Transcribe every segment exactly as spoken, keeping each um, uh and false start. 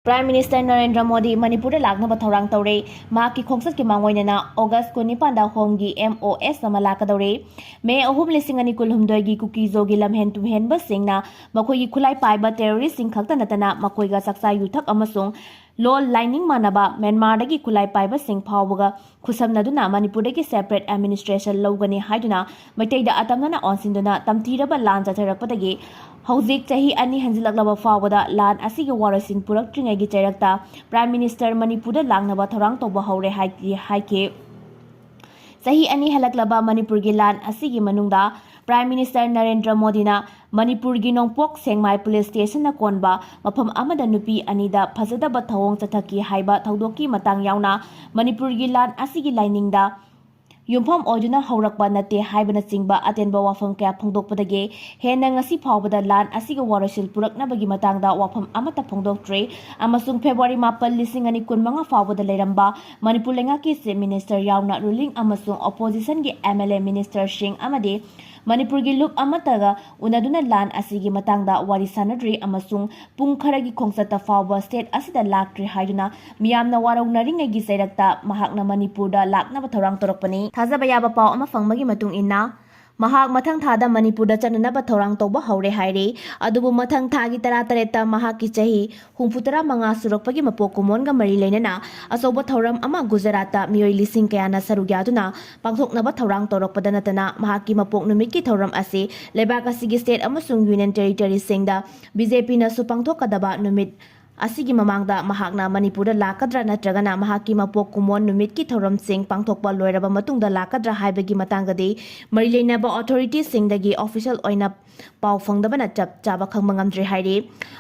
Prime Minister Narendra Modi ꯃꯅꯤꯄꯨꯔꯗ ꯂꯥꯛꯅꯕ ꯊꯧꯔꯥꯡ ꯇꯧꯔꯦ꯫ ꯃꯍꯥꯛꯀꯤ ꯈꯣꯡꯆꯠꯀꯤ ꯃꯥꯡꯑꯣꯏꯅꯅ ꯑꯣꯒꯁ ꯀꯨꯟꯅꯤꯄꯥꯟꯗ ꯍꯣꯝꯒꯤ M O S ꯑꯃ ꯂꯥꯛꯀꯗꯧꯔꯦ꯫ ꯃꯦ ꯑꯍꯨꯝ, ꯂꯤꯁꯤꯡ ꯑꯅꯤ ꯀꯨꯟꯍꯨꯝꯗꯣꯏꯒꯤ ꯀꯨꯀꯤ-ꯖꯣꯒꯤ ꯂꯝꯍꯦꯟ ꯇꯨꯝꯍꯦꯟꯕꯁꯤꯡꯅ ꯃꯈꯣꯏꯒꯤ ꯈꯨꯠꯂꯥꯏ ꯄꯥꯏꯕ terroristꯁꯤꯡ ꯈꯛꯇ ꯅꯠꯇꯅ ꯃꯈꯣꯏꯒ ꯆꯥꯛꯆꯥ ꯌꯨꯊꯛ ꯑꯃꯁꯨꯡ ꯂꯣꯜ ꯂꯥꯏꯅꯤꯡ ꯃꯥꯟꯅꯕ ꯃ꯭ꯌꯥꯟꯃꯥꯔꯗꯒꯤ ꯈꯨꯠꯂꯥꯏ ꯄꯥꯏꯕꯁꯤꯡ ꯐꯥꯎꯕꯒ ꯈꯨꯠꯁꯝꯅꯗꯨꯅ ꯃꯅꯤꯄꯨꯔꯗꯒꯤ separate administration ꯂꯧꯒꯅꯤ ꯍꯥꯏꯗꯨꯅ ꯃꯩꯇꯩꯗ ꯑꯇꯝꯅꯅ ꯑꯣꯟꯁꯤꯟꯗꯨꯅ ꯇꯝꯊꯤꯔꯕ ꯂꯥꯟ ꯆꯠꯊꯔꯛꯄꯗꯒꯤ ꯍꯧꯖꯤꯛ ꯆꯍꯤ ꯑꯅꯤ ꯍꯦꯟꯖꯤꯜꯂꯛꯂꯕ ꯐꯥꯎꯕꯗ ꯂꯥꯟ ꯑꯁꯤꯒꯤ ꯋꯥꯔꯣꯏꯁꯤꯟ ꯄꯨꯔꯛꯇ꯭ꯔꯤꯉꯩꯒꯤ ꯆꯩꯔꯛꯇ Prime Minister ꯃꯅꯤꯄꯨꯔꯗ ꯂꯥꯛꯅꯕ ꯊꯧꯔꯥꯡ ꯇꯧꯕ ꯍꯧꯔꯦ ꯍꯥꯏ-, ꯍꯥꯏꯈꯤ꯫ ꯆꯍꯤ ꯑꯅꯤ ꯍꯦꯜꯂꯛꯂꯕ ꯃꯅꯤꯄꯨꯔꯒꯤ ꯂꯥꯟ ꯑꯁꯤꯒꯤ ꯃꯅꯨꯡꯗ Prime Minister ꯅꯔꯦꯟꯗ꯭ꯔ ꯃꯣꯗꯤꯅ ꯃꯅꯤꯄꯨꯔꯒꯤ ꯅꯣꯡꯄꯣꯛ ꯁꯦꯡꯃꯥꯏ police stationꯅ ꯀꯣꯟꯕ ꯃꯐꯝ ꯑꯃꯗ ꯅꯨꯄꯤ ꯑꯅꯤꯗ ꯐꯖꯗꯕ ꯊꯧꯑꯣꯡ ꯆꯠꯊꯈꯤ ꯍꯥꯏꯕ ꯊꯧꯗꯣꯛꯀꯤ ꯃꯇꯥꯡ ꯌꯥꯎꯅ ꯃꯅꯤꯄꯨꯔꯒꯤ ꯂꯥꯟ ꯑꯁꯤꯒꯤ ꯂꯥꯏꯅꯤꯡꯗ ꯌꯨꯝꯐꯝ ꯑꯣꯏꯗꯨꯅ ꯍꯧꯔꯛꯄ ꯅꯠꯇꯦ ꯍꯥꯏꯕꯅꯆꯤꯡꯕ ꯑꯇꯦꯟꯕ ꯋꯥꯐꯝ ꯀꯌꯥ ꯐꯣꯡꯗꯣꯛꯄꯗꯒꯤ ꯍꯦꯟꯅ ꯉꯁꯤ ꯐꯥꯎꯕꯗ ꯂꯥꯟ ꯑꯁꯤꯒꯤ ꯋꯥꯔꯣꯏꯁꯤꯟ ꯄꯨꯔꯛꯅꯕꯒꯤ ꯃꯇꯥꯡꯗ ꯋꯥꯐꯝ ꯑꯃꯠꯇ ꯐꯣꯡꯗꯣꯛꯇ꯭ꯔꯤ ꯑꯃꯁꯨꯡ ꯐꯦꯕ꯭ꯔꯨꯋꯥꯔꯤ ꯃꯥꯄꯜ, ꯂꯤꯁꯤꯡ ꯑꯅꯤ ꯀꯨꯟꯃꯉꯥ ꯐꯥꯎꯕꯗ ꯂꯩꯔꯝꯕ ꯃꯅꯤꯄꯨꯔ ꯂꯩꯉꯥꯛꯀꯤ Chief Minister ꯌꯥꯎꯅ ruling ꯑꯃꯁꯨꯡ oppositionꯒꯤ M L A ministerꯁꯤꯡ ꯑꯃꯗꯤ ꯃꯅꯤꯄꯨꯔꯒꯤ ꯂꯨꯞ ꯑꯃꯠꯇꯒ ꯎꯅꯗꯨꯅ ꯂꯥꯟ ꯑꯁꯤꯒꯤ ꯃꯇꯥꯡꯗ ꯋꯥꯔꯤ ꯁꯥꯅꯗ꯭ꯔꯤ ꯑꯃꯁꯨꯡ ꯄꯨꯡ ꯈꯔꯒꯤ ꯈꯣꯡꯆꯠꯇ ꯐꯥꯎꯕ state ꯑꯁꯤꯗ ꯂꯥꯛꯇ꯭ꯔꯤ ꯍꯥꯏꯗꯨꯅ ꯃꯤꯌꯥꯝꯅ ꯋꯥꯔꯧꯅꯔꯤꯉꯩꯒꯤ ꯆꯩꯔꯛꯇ ꯃꯍꯥꯛꯅ ꯃꯅꯤꯄꯨꯔꯗ ꯂꯥꯛꯅꯕ ꯊꯧꯔꯥꯡ ꯇꯧꯔꯛꯄꯅꯤ꯫ ꯊꯥꯖꯕ ꯌꯥꯕ ꯄꯥꯎ ꯑꯃ ꯐꯪꯕꯒꯤ ꯃꯇꯨꯡ ꯏꯟꯅ, ꯃꯍꯥꯛ ꯃꯊꯪ ꯊꯥꯗ ꯃꯅꯤꯄꯨꯔꯗ ꯆꯠꯅꯅꯕ ꯊꯧꯔꯥꯡ ꯇꯧꯕ ꯍꯧꯔꯦ ꯍꯥꯏꯔꯤ꯫ ꯑꯗꯨꯕꯨ ꯃꯊꯪ ꯊꯥꯒꯤ ꯇꯔꯥꯇꯔꯦꯠꯇ ꯃꯍꯥꯛꯀꯤ ꯆꯍꯤ ꯍꯨꯝꯐꯨꯇꯔꯥ ꯃꯉꯥ ꯁꯨꯔꯛꯄꯒꯤ ꯃꯄꯣꯛ ꯀꯨꯝꯑꯣꯟꯒ ꯃꯔꯤ ꯂꯩꯅꯅ ꯑꯆꯧꯕ ꯊꯧꯔꯝ ꯑꯃ ꯒꯨꯖꯔꯥꯠꯇ ꯃꯤꯑꯣꯏ ꯂꯤꯁꯤꯡ ꯀꯌꯥꯅ ꯁꯔꯨꯛ ꯌꯥꯗꯨꯅ ꯄꯥꯡꯊꯣꯛꯅꯕ ꯊꯧꯔꯥꯡ ꯇꯧꯔꯛꯄꯗ ꯅꯠꯇꯅ ꯃꯍꯥꯛꯀꯤ ꯃꯄꯣꯛ ꯅꯨꯃꯤꯠꯀꯤ ꯊꯧꯔꯝ ꯑꯁꯤ ꯂꯩꯕꯥꯛ ꯑꯁꯤꯒꯤ state ꯑꯃꯁꯨꯡ union territoryꯁꯤꯡꯗ BJPꯅꯁꯨ ꯄꯥꯡꯊꯣꯛꯀꯗꯕ ꯅꯨꯃꯤꯠ ꯑꯁꯤꯒꯤ ꯃꯃꯥꯡꯗ ꯃꯍꯥꯛꯅ ꯃꯅꯤꯄꯨꯔꯗ ꯂꯥꯛꯀꯗ꯭ꯔꯥ ꯅꯠꯇ꯭ꯔꯒꯅ ꯃꯍꯥꯛꯀꯤ ꯃꯄꯣꯛ ꯀꯨꯝꯑꯣꯟ ꯅꯨꯃꯤꯠꯀꯤ ꯊꯧꯔꯝꯁꯤꯡ ꯄꯥꯡꯊꯣꯛꯄ ꯂꯣꯏꯔꯕ ꯃꯇꯨꯡꯗ ꯂꯥꯛꯀꯗ꯭ꯔꯥ ꯍꯥꯏꯕꯒꯤ ꯃꯇꯥꯡꯗꯗꯤ ꯃꯔꯤ ꯂꯩꯅꯕ authorityꯁꯤꯡꯗꯒꯤ official ꯑꯣꯏꯅ ꯄꯥꯎ ꯐꯪꯗꯕꯅ ꯆꯞ ꯆꯥꯕ ꯈꯪꯕ ꯉꯝꯗ꯭ꯔꯤ ꯍꯥꯏꯔꯤ꯫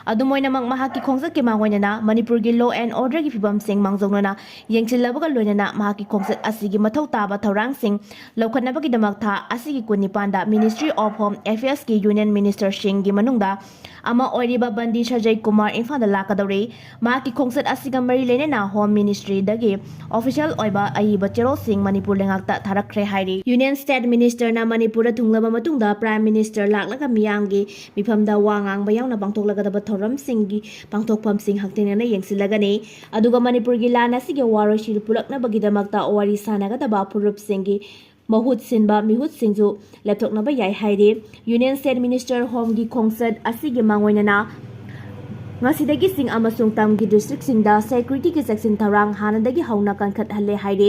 ꯑꯗꯨꯝ ꯑꯣꯏꯅꯃꯛ, ꯃꯍꯥꯛꯀꯤ ꯈꯣꯡꯆꯠꯀꯤ ꯃꯥꯡꯑꯣꯏꯅꯅ ꯃꯅꯤꯄꯨꯔꯒꯤ law and orderꯒꯤ ꯐꯤꯕꯝꯁꯤꯡ ꯃꯥꯡꯖꯧꯅꯅ ꯌꯦꯡꯁꯤꯜꯂꯕꯒ ꯂꯣꯏꯅꯅ ꯃꯍꯥꯛꯀꯤ ꯈꯣꯡꯆꯠ ꯑꯁꯤꯒꯤ ꯃꯊꯧ ꯇꯥꯕ ꯊꯧꯔꯥꯡꯁꯤꯡ ꯂꯧꯈꯠꯅꯕꯒꯤꯗꯃꯛ ꯊꯥ ꯑꯁꯤꯒꯤ ꯀꯨꯟꯅꯤꯄꯥꯟꯗ Ministry of Home Affairsꯀꯤ union ministerꯁꯤꯡꯒꯤ ꯃꯅꯨꯡꯗ ꯑꯃ ꯑꯣꯏꯔꯤꯕ ꯕꯟꯗꯤ ꯁꯖꯩ ꯀꯨꯃꯥꯔ ꯏꯝꯐꯥꯜꯗ ꯂꯥꯛꯀꯗꯕ ꯇꯧꯔꯤ꯫ ꯃꯍꯥꯛꯀꯤ ꯈꯣꯡꯆꯠ ꯑꯁꯤꯒ ꯃꯔꯤ ꯂꯩꯅꯅ Home Ministry ꯗꯒꯤ official ꯑꯣꯏꯕ ꯑꯏꯕ ꯆꯦꯔꯣꯜꯁꯤꯡ ꯃꯅꯤꯄꯨꯔ ꯂꯩꯉꯥꯛꯇ ꯊꯥꯔꯛꯈ꯭ꯔꯦ ꯍꯥꯏꯔꯤ꯫ Union State Minister ꯅ ꯃꯅꯤꯄꯨꯔꯗ ꯊꯨꯡꯂꯕ ꯃꯇꯨꯡꯗ Prime Minister ꯂꯥꯛꯂꯒ ꯃꯤꯌꯥꯝꯒꯤ ꯃꯤꯐꯝꯗ ꯋꯥ ꯉꯥꯡꯕ ꯌꯥꯎꯅ ꯄꯥꯡꯊꯣꯛꯂꯒꯗꯕ ꯊꯧꯔꯝꯁꯤꯡꯒꯤ ꯄꯥꯡꯊꯣꯛꯐꯝꯁꯤꯡ ꯍꯛꯊꯦꯡꯅꯅ ꯌꯦꯡꯁꯤꯜꯂꯒꯅꯤ꯫ ꯑꯗꯨꯒ ꯃꯅꯤꯄꯨꯔꯒꯤ ꯂꯥꯟ ꯑꯁꯤꯒꯤ ꯋꯥꯔꯣꯏꯁꯤꯟ ꯄꯨꯔꯛꯅꯕꯒꯤꯗꯃꯛꯇ ꯋꯥꯔꯤ ꯁꯥꯟꯅꯒꯗꯕ ꯐꯨꯔꯨꯞꯁꯤꯡꯒꯤ ꯃꯍꯨꯠ ꯁꯤꯟꯕ ꯃꯤꯍꯨꯠꯁꯤꯡꯁꯨ ꯂꯦꯞꯊꯣꯛꯅꯕ ꯌꯥꯏ ꯍꯥꯏꯔꯤ꯫ Union State Minister Home ꯒꯤ ꯈꯣꯡꯆꯠ ꯑꯁꯤꯒꯤ ꯃꯥꯡꯑꯣꯏꯅꯅ ꯉꯁꯤꯗꯒꯤ ꯆꯤꯡ ꯑꯃꯁꯨꯡ ꯇꯝꯒꯤ district ꯁꯤꯡꯗ security ꯒꯤ ꯆꯦꯛꯁꯤꯟ ꯊꯧꯔꯥꯡ ꯍꯥꯟꯅꯗꯒꯤ ꯍꯧꯅ ꯀꯟꯈꯠꯍꯜꯂꯦ ꯍꯥꯏꯔꯤ꯫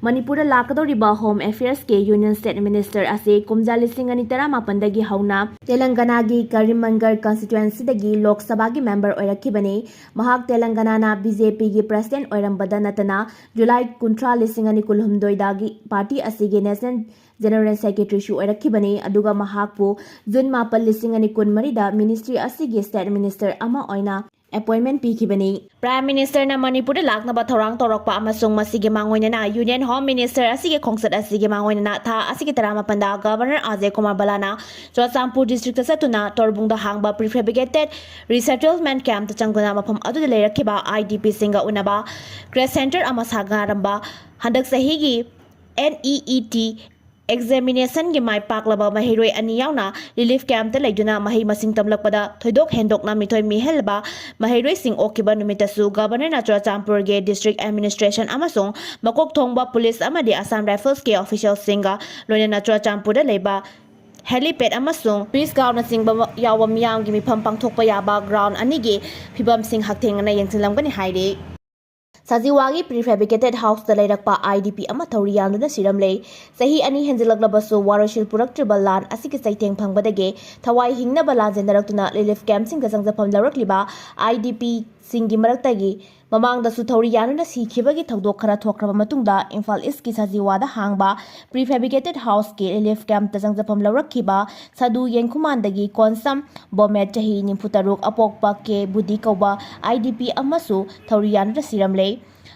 ꯃꯅꯤꯄꯨꯔꯗ ꯂꯥꯛꯀꯗꯧꯔꯤꯕ Home Affairs ꯀꯤ Union State Minister ꯑꯁꯤ ꯀꯨꯝꯖꯥ ꯂꯤꯁꯤꯡ ꯑꯅꯤ ꯇꯔꯥꯃꯥꯄꯟꯗꯒꯤ ꯍꯧꯅ ꯇꯦꯂꯪꯒꯅꯥꯒꯤ ꯀꯔꯤꯝꯅꯒꯔ constituency ꯗꯒꯤ ꯂꯣꯛ ꯁꯚꯥꯒꯤ member ꯑꯣꯏꯔꯛꯈꯤꯕꯅꯤ꯫ ꯃꯍꯥꯛ ꯇꯦꯂꯪꯒꯅꯥꯅ B J P ꯒꯤ president ꯑꯣꯏꯔꯝꯕꯗ ꯅꯠꯇꯅ ꯖꯨꯂꯥꯏ ꯀꯨꯟꯊ꯭ꯔꯥ, ꯂꯤꯁꯤꯡ ꯑꯅꯤ ꯀꯨꯟꯍꯨꯝꯗꯣꯏꯗꯒꯤ party ꯑꯁꯤꯒꯤ National General Secretary ꯁꯨ ꯑꯣꯏꯔꯛꯈꯤꯕꯅꯤ, ꯑꯗꯨꯒ ꯃꯍꯥꯛꯄꯨ ꯖꯨꯟ ꯃꯥꯄꯟ, ꯂꯤꯁꯤꯡ ꯑꯅꯤ ꯀꯨꯟꯃꯔꯤꯗ Ministry ꯑꯁꯤꯒꯤ State Minister ꯑꯃ ꯑꯣꯏꯅ appointment ꯄꯤꯈꯤꯕꯅꯤ꯫ Prime Minister ꯅ ꯃꯅꯤꯄꯨꯔꯗ ꯂꯥꯛꯅꯕ ꯊꯧꯔꯥꯡ ꯇꯧꯔꯛꯄ ꯑꯃꯁꯨꯡ ꯃꯁꯤꯒꯤ ꯃꯥꯡꯑꯣꯏꯅꯅ Union Home Minister ꯑꯁꯤꯒꯤ ꯈꯣꯡꯆꯠ ꯑꯁꯤꯒꯤ ꯃꯥꯡꯑꯣꯏꯅꯅ ꯊꯥ ꯑꯁꯤꯒꯤ ꯇꯔꯥꯃꯥꯄꯟꯗ Governor ꯑꯖꯌ ꯀꯨꯃꯥꯔ ꯕꯂꯥꯅ ꯆꯨꯔꯆꯥꯟꯄꯨꯔ district ꯇ ꯆꯠꯇꯨꯅ ꯇꯣꯔꯕꯨꯡꯗ ꯍꯥꯡꯕ prefabricated resettlement camp ꯇ ꯆꯪꯗꯨꯅ ꯃꯐꯝ ꯑꯗꯨꯗ ꯂꯩꯔꯛꯈꯤꯕ I D P ꯁꯤꯡꯒ ꯎꯅꯕ, crash center ꯑꯃ ꯁꯥꯒꯠꯂꯝꯕ, ꯍꯟꯗꯛ ꯆꯍꯤꯒꯤ N E E T examination ꯒꯤ ꯃꯥꯏ ꯄꯥꯛꯂꯕ ꯃꯍꯩꯔꯣꯏ ꯑꯅꯤ ꯌꯥꯎꯅ relief camp ꯇ ꯂꯩꯗꯨꯅ ꯃꯍꯩ ꯃꯁꯤꯡ ꯇꯝꯂꯛꯄꯗ ꯊꯣꯏꯗꯣꯛ ꯍꯦꯟꯗꯣꯛꯅ ꯃꯤꯊꯣꯏ ꯃꯤꯍꯦꯜꯂꯕ ꯃꯍꯩꯔꯣꯏꯁꯤꯡ ꯑꯣꯛꯈꯤꯕ ꯅꯨꯃꯤꯠꯇꯁꯨ Governor ꯅ ꯆꯨꯔꯆꯥꯟꯄꯨꯔꯒꯤ district administration ꯑꯃꯁꯨꯡ ꯃꯀꯣꯛ ꯊꯣꯡꯕ police ꯑꯃꯗꯤ Assam Rifles ꯀꯤ official ꯁꯤꯡꯒ ꯂꯣꯏꯅꯅ ꯆꯨꯔꯆꯥꯟꯄꯨꯔꯗ ꯂꯩꯕ helipad ꯑꯃꯁꯨꯡ peace ground ꯅꯆꯤꯡꯕ ꯌꯥꯎꯕ ꯃꯤꯌꯥꯝꯒꯤ ꯃꯤꯐꯝ ꯄꯥꯡꯊꯣꯛꯄ ꯌꯥꯕ ground ꯑꯅꯤꯒꯤ ꯐꯤꯕꯝꯁꯤꯡ ꯍꯛꯊꯦꯡꯅꯅ ꯌꯦꯡꯁꯤꯜꯂꯝꯒꯅꯤ ꯍꯥꯏꯔꯤ꯫ ꯁꯖꯤꯋꯥꯒꯤ prefabricated house ꯇ ꯂꯩꯔꯛꯄ I D P ꯑꯃ ꯊꯧꯔꯤ ꯌꯥꯟꯗꯨꯅ ꯁꯤꯔꯝꯂꯦ꯫ ꯆꯍꯤ ꯑꯅꯤ ꯍꯦꯟꯖꯤꯜꯂꯛꯂꯕꯁꯨ ꯋꯥꯔꯣꯏꯁꯤꯟ ꯄꯨꯔꯛꯇ꯭ꯔꯤꯕ ꯂꯥꯟ ꯑꯁꯤꯒꯤ ꯆꯩꯊꯦꯡ ꯐꯪꯕꯗꯒꯤ ꯊꯋꯥꯏ ꯍꯤꯡꯅꯕ ꯂꯥꯟꯖꯦꯟꯅꯔꯛꯇꯨꯅ relief camp ꯁꯤꯡꯗ ꯆꯪꯖꯐꯝ ꯂꯧꯔꯛꯂꯤꯕ I D P ꯁꯤꯡꯒꯤ ꯃꯔꯛꯇꯒꯤ ꯃꯃꯥꯡꯗꯁꯨ ꯊꯧꯔꯤ ꯌꯥꯟꯗꯨꯅ ꯁꯤꯈꯤꯕꯒꯤ ꯊꯧꯗꯣꯛ ꯈꯔ ꯊꯣꯛꯈ꯭ꯔꯕ ꯃꯇꯨꯡꯗ ꯏꯝꯐꯥꯜ East ꯀꯤ ꯁꯖꯤꯋꯥꯗ ꯍꯥꯡꯕ prefabricated house ꯀꯤ relief camp ꯇ ꯆꯪꯖꯐꯝ ꯂꯧꯔꯛꯈꯤꯕ ꯁꯥꯗꯨ ꯌꯦꯡꯈꯨꯃꯥꯟꯗꯒꯤ ꯀꯣꯟꯁꯝ ꯕꯣꯃꯦꯠ, ꯆꯍꯤ ꯅꯤꯐꯨ ꯇꯔꯨꯛ, ꯑꯄꯣꯛꯄ ꯀꯦ ꯕꯨꯗꯤ ꯀꯧꯕ I D P ꯑꯃꯁꯨ ꯊꯧꯔꯤ ꯌꯥꯟꯗꯨꯅ ꯁꯤꯔꯝꯂꯦ꯫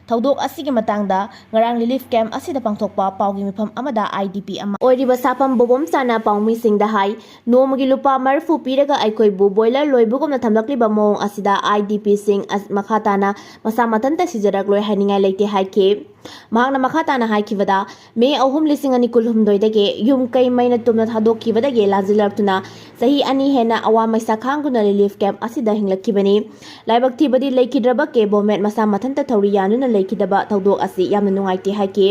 ꯊꯧꯗꯣꯛ ꯑꯁꯤꯒꯤ ꯃꯇꯥꯡꯗ ꯉꯔꯥꯡ relief camp ꯑꯁꯤꯗ ꯄꯥꯡꯊꯣꯛꯄ ꯄꯥꯎꯒꯤ ꯃꯤꯐꯝ ꯑꯃꯗ IDP ꯑꯃ ꯑꯣꯏꯔꯤꯕ ꯁꯥꯐꯝ ꯕꯣꯕꯣꯝꯆꯥꯅ ꯄꯥꯎꯃꯤꯁꯤꯡꯗ ꯍꯥꯏ, ꯅꯣꯡꯃꯒꯤ ꯂꯨꯄꯥ ꯃꯔꯤꯐꯨ ꯄꯤꯔꯒ ꯑꯩꯈꯣꯏꯕꯨ ꯕꯣꯏꯂꯔ ꯂꯣꯏꯕꯒꯨꯝꯅ ꯊꯝꯂꯛꯂꯤꯕ ꯃꯑꯣꯡ ꯑꯁꯤꯗ IDPꯁꯤꯡ ꯑꯁ-, ꯃꯈꯥ ꯇꯥꯅ ꯃꯁꯥ ꯃꯊꯟꯇ ꯁꯤꯖꯔꯛꯂꯣꯏ ꯍꯥꯏꯅꯤꯡꯉꯥꯏ ꯂꯩꯇꯦ ꯍꯥꯏꯈꯤ꯫ ꯃꯍꯥꯛꯅ ꯃꯈꯥ ꯇꯥꯅ ꯍꯥꯏꯈꯤꯕꯗ, ꯃꯦ ꯑꯍꯨꯝ, ꯂꯤꯁꯤꯡ ꯑꯅꯤ ꯀꯨꯟꯍꯨꯝꯗꯣꯏꯗꯒꯤ ꯌꯨꯝ ꯀꯩ ꯃꯩꯅ ꯇꯨꯝꯅ ꯊꯥꯗꯣꯛꯈꯤꯕꯗꯒꯤ ꯂꯥꯟꯖꯤꯜꯂꯛꯇꯨꯅ ꯆꯍꯤ ꯑꯅꯤ ꯍꯦꯟꯅ ꯑꯋꯥ ꯃꯩꯁꯥ ꯈꯥꯡꯗꯨꯅ relief camp ꯑꯁꯤꯗ ꯍꯤꯡꯂꯛꯈꯤꯕꯅꯤ꯫ ꯂꯥꯏꯕꯛ ꯊꯤꯕꯗꯤ ꯂꯩꯈꯤꯗ꯭ꯔꯕ ꯀꯦ ꯕꯣꯃꯦꯠ ꯃꯁꯥ ꯃꯊꯟꯇ ꯊꯧꯔꯤ ꯌꯥꯟꯗꯨꯅ ꯂꯩꯈꯤꯗꯕ ꯊꯧꯗꯣꯛ ꯑꯁꯤ ꯌꯥꯝꯅ ꯅꯨꯡꯉꯥꯏꯇꯦ ꯍꯥꯏꯈꯤ꯫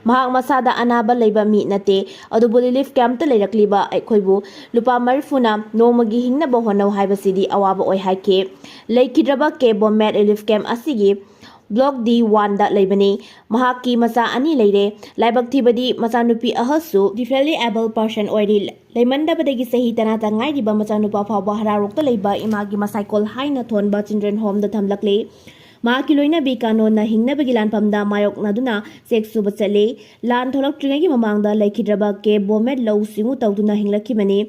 ꯃꯍꯥꯛ ꯃꯁꯥꯗ ꯑꯅꯥꯕ ꯂꯩꯕ ꯃꯤ ꯅꯠꯇꯦ, ꯑꯗꯨꯕꯨ relief campꯇ ꯂꯩꯔꯛꯂꯤꯕ ꯑꯩꯈꯣꯏꯕꯨ ꯂꯨꯄꯥ ꯃꯔꯤꯐꯨꯅ ꯅꯣꯡꯃꯒꯤ ꯍꯤꯡꯅꯕ ꯍꯣꯠꯅꯧ ꯍꯥꯏꯕꯁꯤꯗꯤ ꯑꯋꯥꯕ ꯑꯣꯏ ꯍꯥꯏꯈꯤ꯫ ꯂꯩꯈꯤꯗ꯭ꯔꯕ ꯀꯦ ꯕꯣꯃꯦꯠ relief camp ꯑꯁꯤꯒꯤ Block D one ꯗ ꯂꯩꯕꯅꯤ꯫ ꯃꯍꯥꯛꯀꯤ ꯃꯆꯥ ꯑꯅꯤ ꯂꯩꯔꯦ꯫ ꯂꯥꯏꯕꯛ ꯊꯤꯕꯗꯤ ꯃꯆꯥꯅꯨꯄꯤ ꯑꯍꯜꯁꯨ differently abled person ꯑꯣꯏꯔꯤ꯫ ꯂꯩꯃꯟꯗꯕꯗꯒꯤ ꯆꯍꯤ ꯇꯔꯥꯇ ꯉꯥꯏꯔꯤꯕ ꯃꯆꯥꯅꯨꯄꯥ ꯐꯥꯎꯕ ꯍꯔꯥꯔꯣꯛꯇ ꯂꯩꯕ ꯏꯃꯥꯒꯤ ꯃꯁꯥꯏꯀꯣꯜ ꯍꯥꯏꯅ ꯊꯣꯟꯕ children homeꯗ ꯊꯝꯂꯛꯂꯦ꯫ ꯃꯍꯥꯛꯀꯤ ꯂꯣꯏꯅꯕꯤ ꯀꯥꯅꯣꯟꯅ ꯍꯤꯡꯅꯕꯒꯤ ꯂꯥꯟꯐꯝꯗ ꯃꯥꯌꯣꯛꯅꯗꯨꯅ ꯆꯦꯛ ꯁꯨꯕ ꯆꯠꯂꯤ꯫ ꯂꯥꯟ ꯊꯣꯛꯂꯛꯇ꯭ꯔꯤꯉꯩꯒꯤ ꯃꯃꯥꯡꯗ ꯂꯩꯈꯤꯗ꯭ꯔꯕ ꯀꯦ ꯕꯣꯃꯦꯠ ꯂꯧꯎ ꯁꯤꯡꯎ ꯇꯧꯗꯨꯅ ꯍꯤꯡꯂꯛꯈꯤꯕꯅꯤ꯫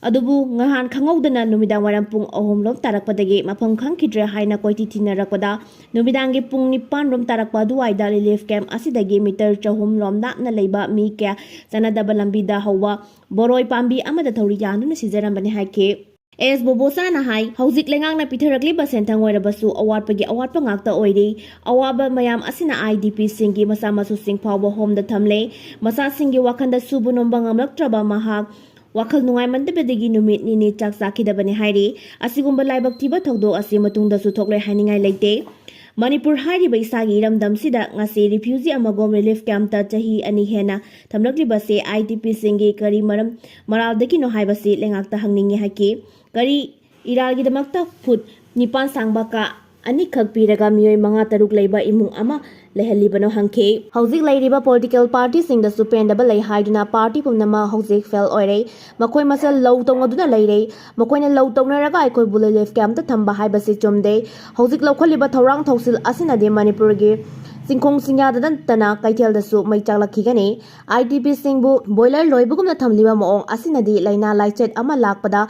ꯑꯗꯨꯕꯨ ꯉꯍꯥꯟ ꯈꯪꯍꯧꯗꯅ ꯅꯨꯃꯤꯗꯥꯡ ꯋꯥꯏꯔꯝ ꯄꯨꯡ ꯑꯍꯨꯝ ꯔꯣꯝ ꯇꯥꯔꯛꯄꯗꯒꯤ ꯃꯐꯝ ꯈꯪꯈꯤꯗ꯭ꯔꯦ ꯍꯥꯏꯅ ꯀꯣꯏꯊꯤ ꯊꯤꯅꯔꯛꯄꯗ, ꯅꯨꯃꯤꯗꯥꯡꯒꯤ ꯄꯨꯡ ꯅꯤꯄꯥꯟ ꯔꯣꯝ ꯇꯥꯔꯛꯄ ꯑꯗꯨꯋꯥꯏꯗ relief camp ꯑꯁꯤꯗꯒꯤ meter ꯆꯍꯨꯝ ꯔꯣꯝ ꯂꯥꯞꯅ ꯂꯩꯕ ꯃꯤ ꯀꯌꯥ ꯆꯥꯟꯅꯗꯕ ꯂꯝꯕꯤꯗ ꯍꯧꯕ ꯕꯣꯔꯣꯏ ꯄꯥꯝꯕꯤ ꯑꯃꯗ ꯊꯧꯔꯤ ꯌꯥꯟꯗꯨꯅ ꯁꯤꯖꯔꯝꯕꯅꯤ ꯍꯥꯏꯈꯤ꯫ ꯑꯦꯁ ꯕꯣꯕꯣꯆꯥꯅ ꯍꯥꯏ, ꯍꯧꯖꯤꯛ ꯂꯩꯉꯥꯛꯅ ꯄꯤꯊꯔꯛꯂꯤꯕ ꯁꯦꯟꯊꯪ ꯑꯣꯏꯔꯕꯁꯨ ꯑꯋꯥꯠꯄꯒꯤ ꯑꯋꯥꯠꯄ ꯉꯥꯛꯇ ꯑꯣꯏꯔꯤ꯫ ꯑꯋꯥꯕ ꯃꯌꯥꯝ ꯑꯁꯤꯅ IDPꯁꯤꯡꯒꯤ ꯃꯆꯥ ꯃꯁꯨꯁꯤꯡ ꯐꯥꯎꯕ homeꯗ ꯊꯝꯂꯦ꯫ ꯃꯆꯥꯁꯤꯡꯒꯤ ꯋꯥꯈꯜꯗ ꯁꯨꯕ ꯅꯣꯝꯕ ꯉꯝꯂꯛꯇ꯭ꯔꯕ ꯃꯍꯥꯛ ꯋꯥꯈꯜ ꯅꯨꯡꯉꯥꯏꯃꯟꯗꯕꯗꯒꯤ ꯅꯨꯃꯤꯠ ꯅꯤꯅꯤ ꯆꯥꯛ ꯆꯥꯈꯤꯗꯕꯅꯤ ꯍꯥꯏꯔꯤ꯫ ꯑꯁꯤꯒꯨꯝꯕ ꯂꯥꯏꯕꯛ ꯊꯤꯕ ꯊꯧꯗꯣꯛ ꯑꯁꯤ ꯃꯇꯨꯡꯗꯁꯨ ꯊꯣꯛꯂꯣꯏ ꯍꯥꯏꯅꯤꯡꯉꯥꯏ ꯂꯩꯇꯦ꯫ ꯃꯅꯤꯄꯨꯔ ꯍꯥꯏꯔꯤꯕ ꯏꯁꯥꯒꯤ ꯏꯔꯝꯗꯝꯁꯤꯗ ꯉꯁꯤ refugee ꯑꯃꯒꯨꯝ relief campꯇ ꯆꯍꯤ ꯑꯅꯤ ꯍꯦꯟꯅ ꯊꯝꯂꯛꯂꯤꯕꯁꯦ IDPꯁꯤꯡꯒꯤ ꯀꯔꯤ ꯃꯔꯝ ꯃꯔꯥꯜꯗꯒꯤꯅꯣ ꯍꯥꯏꯕꯁꯤ ꯂꯩꯉꯥꯛꯇ ꯍꯪꯅꯤꯡꯉꯤ ꯍꯥꯏꯈꯤ꯫ ꯀꯔꯤ ꯏꯔꯥꯜꯒꯤꯗꯃꯛꯇ foot ꯅꯤꯄꯥꯟ ꯁꯥꯡꯕ ꯀꯥ ꯑꯅꯤꯈꯛ ꯄꯤꯔꯒ ꯃꯤꯑꯣꯏ ꯃꯉꯥ ꯇꯔꯨꯛ ꯂꯩꯕ ꯏꯃꯨꯡ ꯑꯃ ꯂꯩꯍꯜꯂꯤꯕꯅꯣ ꯍꯪꯈꯤ꯫ ꯍꯧꯖꯤꯛ ꯂꯩꯔꯤꯕ political partyꯁꯤꯡꯗꯁꯨ ꯄꯦꯟꯗꯕ ꯂꯩ ꯍꯥꯏꯗꯨꯅ party ꯄꯨꯝꯅꯃꯛ ꯍꯧꯖꯤꯛ fail ꯑꯣꯏꯔꯦ꯫ ꯃꯈꯣꯏ ꯃꯁꯦꯜ ꯂꯧ ꯇꯧꯅꯗꯨꯅ ꯂꯩꯔꯦ꯫ ꯃꯈꯣꯏꯅ ꯂꯧ ꯇꯧꯅꯔꯒ ꯑꯩꯈꯣꯏꯕꯨ relief campꯇ ꯊꯝꯕ ꯍꯥꯏꯕꯁꯤ ꯆꯨꯝꯗꯦ꯫ ꯍꯧꯖꯤꯛ ꯂꯧꯈꯠꯂꯤꯕ ꯊꯧꯔꯥꯡ ꯊꯧꯁꯤꯜ ꯑꯁꯤꯅꯗꯤ ꯃꯅꯤꯄꯨꯔꯒꯤ ꯆꯤꯡꯈꯣꯡ ꯆꯤꯡꯌꯥꯗ ꯅꯠꯇꯅ ꯀꯩꯊꯦꯜꯗꯁꯨ ꯃꯩ ꯆꯥꯛꯂꯛꯈꯤꯒꯅꯤ꯫ IDPꯁꯤꯡꯕꯨ ꯕꯣꯏꯂꯔ ꯂꯣꯏꯕꯒꯨꯝꯅ ꯊꯝꯂꯤꯕ ꯃꯑꯣꯡ ꯑꯁꯤꯅꯗꯤ ꯂꯥꯏꯅꯥ ꯂꯥꯏꯆꯠ ꯑꯃ ꯂꯥꯛꯄꯗ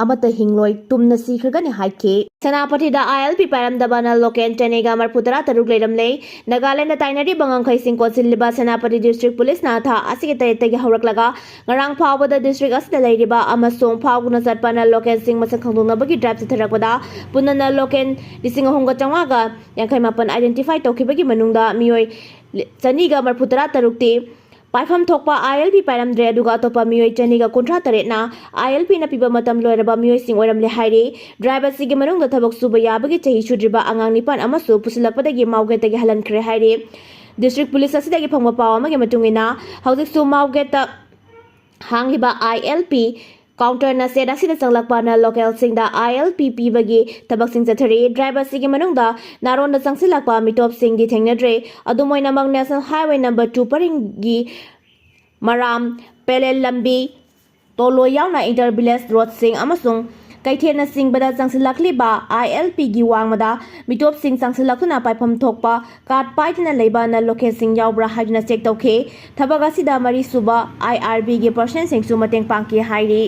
ꯑꯃꯠꯇ ꯍꯤꯡꯂꯣꯏ, ꯇꯨꯝꯅ ꯁꯤꯈ꯭ꯔꯒꯅꯤ ꯍꯥꯏꯈꯤ꯫ ꯁꯦꯅꯥꯄꯇꯤꯗ ILP ꯄꯥꯏꯔꯝꯗꯕ non-local ꯆꯅꯤꯒ ꯃꯔꯐꯨ ꯇꯔꯥ ꯇꯔꯨꯛ ꯂꯩꯔꯝꯂꯦ꯫ ꯅꯥꯒꯥꯂꯦꯟꯗ ꯇꯥꯏꯅꯔꯤꯕ ꯉꯝꯈꯩꯁꯤꯡ ꯀꯣꯟꯁꯤꯜꯂꯤꯕ ꯁꯦꯅꯥꯄꯇꯤ district police ꯅ ꯊꯥ ꯑꯁꯤꯒꯤ ꯇꯔꯦꯠꯇꯒꯤ ꯍꯧꯔꯛꯂꯒ ꯉꯔꯥꯡ ꯐꯥꯎꯕꯗ district ꯑꯁꯤꯗ ꯂꯩꯔꯤꯕ ꯑꯃꯁꯨꯡ ꯐꯥꯎꯗꯨꯅ ꯆꯠꯄ non-local ꯁꯤꯡ ꯃꯁꯛ ꯈꯪꯗꯣꯛꯅꯕꯒꯤ drive ꯆꯠꯊꯔꯛꯄꯗ ꯄꯨꯟꯅ non-local ꯂꯤꯁꯤꯡ ꯑꯍꯨꯝꯒ ꯆꯥꯝꯃꯉꯥꯒ ꯌꯥꯡꯈꯩ ꯃꯥꯄꯟ identify ꯇꯧꯈꯤꯕꯒꯤ ꯃꯅꯨꯡꯗ ꯃꯤꯑꯣꯏ ꯆꯅꯤꯒ ꯃꯔꯐꯨ ꯇꯔꯥ ꯇꯔꯨꯛꯇꯤ ꯄꯥꯏꯐꯝ ꯊꯣꯛꯄ ILP ꯄꯥꯏꯔꯝꯗ꯭ꯔꯦ, ꯑꯗꯨꯒ ꯑꯇꯣꯞꯄ ꯃꯤꯑꯣꯏ ꯆꯅꯤꯒ ꯀꯨꯟꯊ꯭ꯔꯥ ꯇꯔꯦꯠꯅ ILP ꯅ ꯄꯤꯕ ꯃꯇꯝ ꯂꯣꯏꯔꯕ ꯃꯤꯑꯣꯏꯁꯤꯡ ꯑꯣꯏꯔꯝꯂꯦ ꯍꯥꯏꯔꯤ꯫ Drive ꯑꯁꯤꯒꯤ ꯃꯅꯨꯡꯗ ꯊꯕꯛ ꯁꯨꯕ ꯌꯥꯕꯒꯤ ꯆꯍꯤ ꯁꯨꯗ꯭ꯔꯤꯕ ꯑꯉꯥꯡ ꯅꯤꯄꯥꯟ ꯑꯃꯁꯨ ꯄꯨꯁꯤꯜꯂꯛꯄꯗꯒꯤ ꯃꯥꯎꯒꯦꯠꯇꯒꯤ ꯍꯜꯍꯟꯈ꯭ꯔꯦ ꯍꯥꯏꯔꯤ꯫ District police ꯑꯁꯤꯗꯒꯤ ꯐꯪꯕ ꯄꯥꯎ ꯑꯃꯒꯤ ꯃꯇꯨꯡ ꯏꯟꯅ, ꯍꯧꯖꯤꯛꯁꯨ ꯃꯥꯎꯒꯦꯠꯇ ꯍꯥꯡꯂꯤꯕ ILP counter ꯅ shed ꯑꯁꯤꯗ ꯆꯪꯂꯛꯄ non-local ꯁꯤꯡꯗ ILP ꯄꯤꯕꯒꯤ ꯊꯕꯛꯁꯤꯡ ꯆꯠꯊꯔꯤ꯫ Drive ꯑꯁꯤꯒꯤ ꯃꯅꯨꯡꯗ ꯅꯥꯔꯣꯟꯗ ꯆꯪꯁꯤꯜꯂꯛꯄ ꯃꯤꯇꯣꯞꯁꯤꯡꯗꯤ ꯊꯦꯡꯅꯗ꯭ꯔꯦ꯫ ꯑꯗꯨꯝ ꯑꯣꯏꯅꯃꯛ National Highway number two ꯄꯔꯤꯡꯒꯤ ꯃꯔꯥꯝ, ꯄꯦꯂꯦꯜ ꯂꯝꯕꯤ, ꯇꯣꯂꯣꯏ ꯌꯥꯎꯅ inter village road ꯁꯤꯡ ꯑꯃꯁꯨꯡ ꯀꯩꯊꯦꯜꯅꯆꯤꯡꯕꯗ ꯆꯪꯁꯤꯜꯂꯛꯂꯤꯕ ILP ꯒꯤ ꯋꯥꯡꯃꯗ ꯃꯤꯇꯣꯞꯁꯤꯡ ꯆꯪꯁꯤꯜꯂꯛꯇꯨꯅ ꯄꯥꯏꯐꯝ ꯊꯣꯛꯄ card ꯄꯥꯏꯗꯨꯅ ꯂꯩꯕ non-local ꯁꯤꯡ ꯌꯥꯎꯕ꯭ꯔꯥ ꯍꯥꯏꯗꯨꯅ check ꯇꯧꯈꯤ꯫ ꯊꯕꯛ ꯑꯁꯤꯗ ꯃꯔꯤ ꯁꯨꯕ IRB ꯒꯤ personnel ꯁꯤꯡꯁꯨ ꯃꯇꯦꯡ ꯄꯥꯡꯈꯤ ꯍꯥꯏꯔꯤ꯫